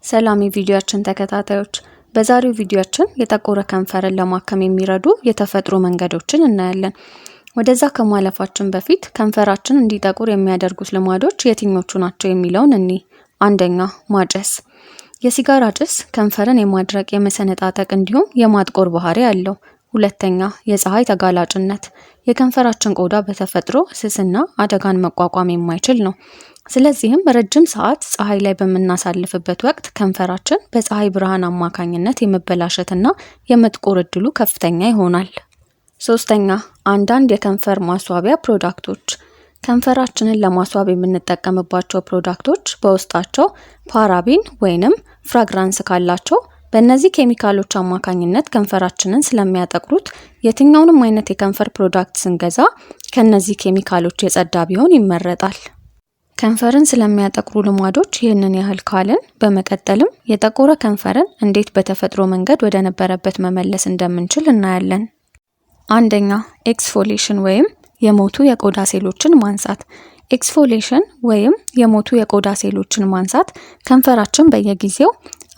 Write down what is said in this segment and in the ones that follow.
ሰላም የቪዲዮአችን ተከታታዮች፣ በዛሬው ቪዲዮአችን የጠቆረ ከንፈርን ለማከም የሚረዱ የተፈጥሮ መንገዶችን እናያለን። ወደዛ ከማለፋችን በፊት ከንፈራችን እንዲጠቁር የሚያደርጉት ልማዶች የትኞቹ ናቸው የሚለውን እኒ። አንደኛ፣ ማጨስ። የሲጋራ ጭስ ከንፈርን የማድረቅ፣ የመሰነጣጠቅ እንዲሁም የማጥቆር ባህሪ አለው። ሁለተኛ፣ የፀሐይ ተጋላጭነት። የከንፈራችን ቆዳ በተፈጥሮ ስስና አደጋን መቋቋም የማይችል ነው። ስለዚህም ረጅም ሰዓት ፀሐይ ላይ በምናሳልፍበት ወቅት ከንፈራችን በፀሐይ ብርሃን አማካኝነት የመበላሸትና የመጥቆር እድሉ ከፍተኛ ይሆናል። ሶስተኛ፣ አንዳንድ የከንፈር ማስዋቢያ product ኦች። ከንፈራችንን ለማስዋብ የምንጠቀምባቸው product ኦች በውስጣቸው paraben ወይንም fragrance ካላቸው በእነዚህ ኬሚካሎች አማካኝነት ከንፈራችንን ስለሚያጠቁሩት የትኛውንም አይነት የከንፈር product ስንገዛ ከነዚህ ኬሚካሎች የጸዳ ቢሆን ይመረጣል። ከንፈርን ስለሚያጠቁሩ ልማዶች ይህንን ያህል ካልን፣ በመቀጠልም የጠቆረ ከንፈርን እንዴት በተፈጥሮ መንገድ ወደ ነበረበት መመለስ እንደምንችል እናያለን። አንደኛ፣ exfoliation ወይም የሞቱ የቆዳ ሴሎችን ማንሳት። Exfoliation ወይም የሞቱ የቆዳ ሴሎችን ማንሳት ከንፈራችን በየጊዜው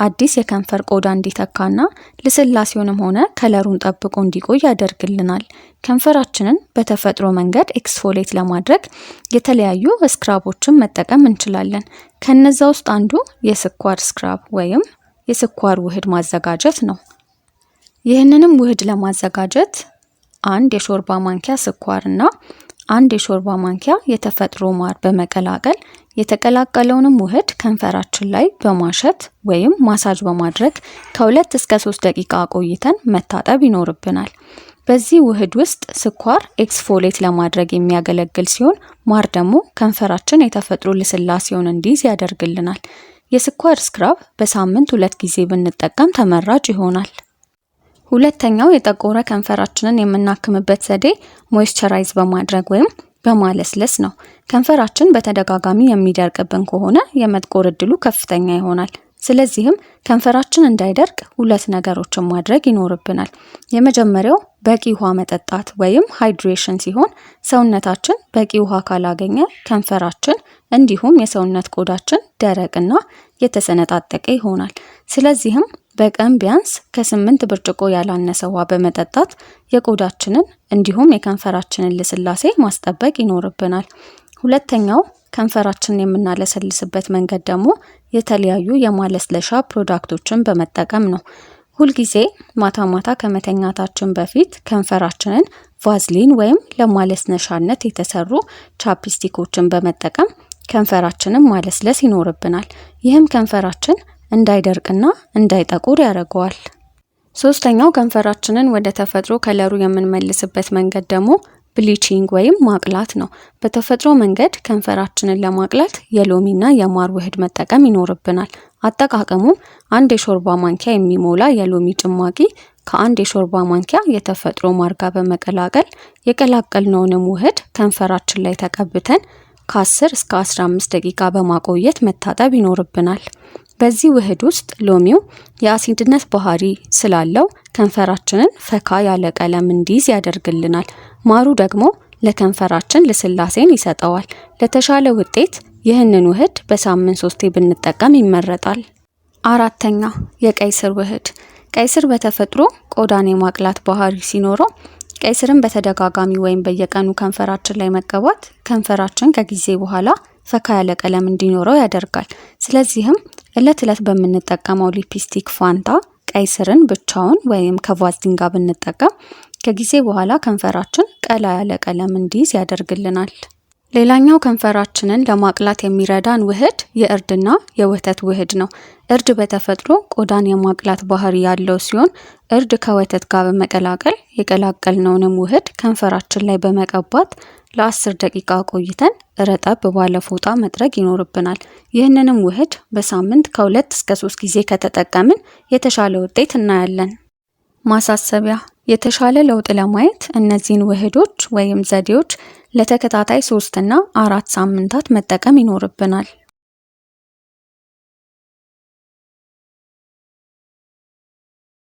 አዲስ የከንፈር ቆዳ እንዲተካና ልስላሴውንም ሆነ color ኡን ጠብቆ እንዲቆይ ያደርግልናል። ከንፈራችንን በተፈጥሮ መንገድ exfoliate ለማድረግ የተለያዩ scrub ኦችን መጠቀም እንችላለን። ከነዛ ውስጥ አንዱ የስኳር scrub ወይም የስኳር ውህድ ማዘጋጀት ነው። ይህንንም ውህድ ለማዘጋጀት አንድ የሾርባ ማንኪያ ስኳር እና አንድ የሾርባ ማንኪያ የተፈጥሮ ማር በመቀላቀል የተቀላቀለውንም ውህድ ከንፈራችን ላይ በማሸት ወይም ማሳጅ በማድረግ ከ2 እስከ 3 ደቂቃ ቆይተን መታጠብ ይኖርብናል። በዚህ ውህድ ውስጥ ስኳር exfoliate ለማድረግ የሚያገለግል ሲሆን ማር ደግሞ ከንፈራችን የተፈጥሮ ልስላሴውን እንዲይዝ ያደርግልናል። የስኳር scrub በሳምንት ሁለት ጊዜ ብንጠቀም ተመራጭ ይሆናል። ሁለተኛው የጠቆረ ከንፈራችንን የምናክምበት ዘዴ moisturize በማድረግ ወይም በማለስለስ ነው። ከንፈራችን በተደጋጋሚ የሚደርቅብን ከሆነ የመጥቆር እድሉ ከፍተኛ ይሆናል። ስለዚህም ከንፈራችን እንዳይደርቅ ሁለት ነገሮችን ማድረግ ይኖርብናል። የመጀመሪያው በቂ ውሃ መጠጣት ወይም hydration ሲሆን ሰውነታችን በቂ ውሃ ካላገኘ ከንፈራችን እንዲሁም የሰውነት ቆዳችን ደረቅና የተሰነጣጠቀ ይሆናል። ስለዚህም በቀን ቢያንስ ከ8 ብርጭቆ ያላነሰ ውሃ በመጠጣት የቆዳችንን እንዲሁም የከንፈራችንን ልስላሴ ማስጠበቅ ይኖርብናል። ሁለተኛው ከንፈራችንን የምናለሰልስበት መንገድ ደግሞ የተለያዩ የማለስለሻ product ኦችን በመጠቀም ነው። ሁልጊዜ ማታ ማታ ከመተኛታችን በፊት ከንፈራችንን ቫዝሊን ወይም ለማለስለሻነት የተሰሩ chapstick ኦችን በመጠቀም ከንፈራችንን ማለስለስ ይኖርብናል። ይህም ከንፈራችን እንዳይደርቅና እንዳይጠቁር ያደርገዋል። ሶስተኛው ከንፈራችንን ወደ ተፈጥሮ color ኡ የምንመልስበት መንገድ ደግሞ bleaching ወይም ማቅላት ነው። በተፈጥሮ መንገድ ከንፈራችንን ለማቅላት የሎሚና የማር ውህድ መጠቀም ይኖርብናል። አጠቃቀሙም አንድ የሾርባ ማንኪያ የሚሞላ የሎሚ ጭማቂ ከአንድ የሾርባ ማንኪያ የተፈጥሮ ማር ጋር በመቀላቀል የቀላቀልነውንም ውህድ ከንፈራችን ላይ ተቀብተን ከ10 እስከ 15 ደቂቃ በማቆየት መታጠብ ይኖርብናል። በዚህ ውህድ ውስጥ ሎሚው የአሲድነት ባህሪ ስላለው ከንፈራችንን ፈካ ያለ ቀለም እንዲይዝ ያደርግልናል። ማሩ ደግሞ ለከንፈራችን ልስላሴን ይሰጠዋል። ለተሻለ ውጤት ይህንን ውህድ በሳምንት ሶስቴ ብንጠቀም ይመረጣል። አራተኛ፣ የቀይ ስር ውህድ። ቀይ ስር በተፈጥሮ ቆዳን የማቅላት ባህሪ ሲኖረው ቀይ ስርን በተደጋጋሚ ወይም በየቀኑ ከንፈራችን ላይ መቀባት ከንፈራችን ከጊዜ በኋላ ፈካ ያለ ቀለም እንዲኖረው ያደርጋል። ስለዚህም እለት እለት በምንጠቀመው ሊፕስቲክ ፋንታ ቀይ ስርን ብቻውን ወይም ከቫዝሊን ጋር ብንጠቀም ከጊዜ በኋላ ከንፈራችን ቀላ ያለ ቀለም እንዲይዝ ያደርግልናል። ሌላኛው ከንፈራችንን ለማቅላት የሚረዳን ውህድ የእርድና የወተት ውህድ ነው። እርድ በተፈጥሮ ቆዳን የማቅላት ባህሪ ያለው ሲሆን እርድ ከወተት ጋር በመቀላቀል የቀላቀልነውንም ውህድ ከንፈራችን ላይ በመቀባት ለ10 ደቂቃ ቆይተን ረጠብ ባለ ፎጣ መጥረግ ይኖርብናል። ይህንንም ውህድ በሳምንት ከ2 እስከ 3 ጊዜ ከተጠቀምን የተሻለ ውጤት እናያለን። ማሳሰቢያ፣ የተሻለ ለውጥ ለማየት እነዚህን ውህዶች ወይም ዘዴዎች ለተከታታይ 3 እና 4 ሳምንታት መጠቀም ይኖርብናል።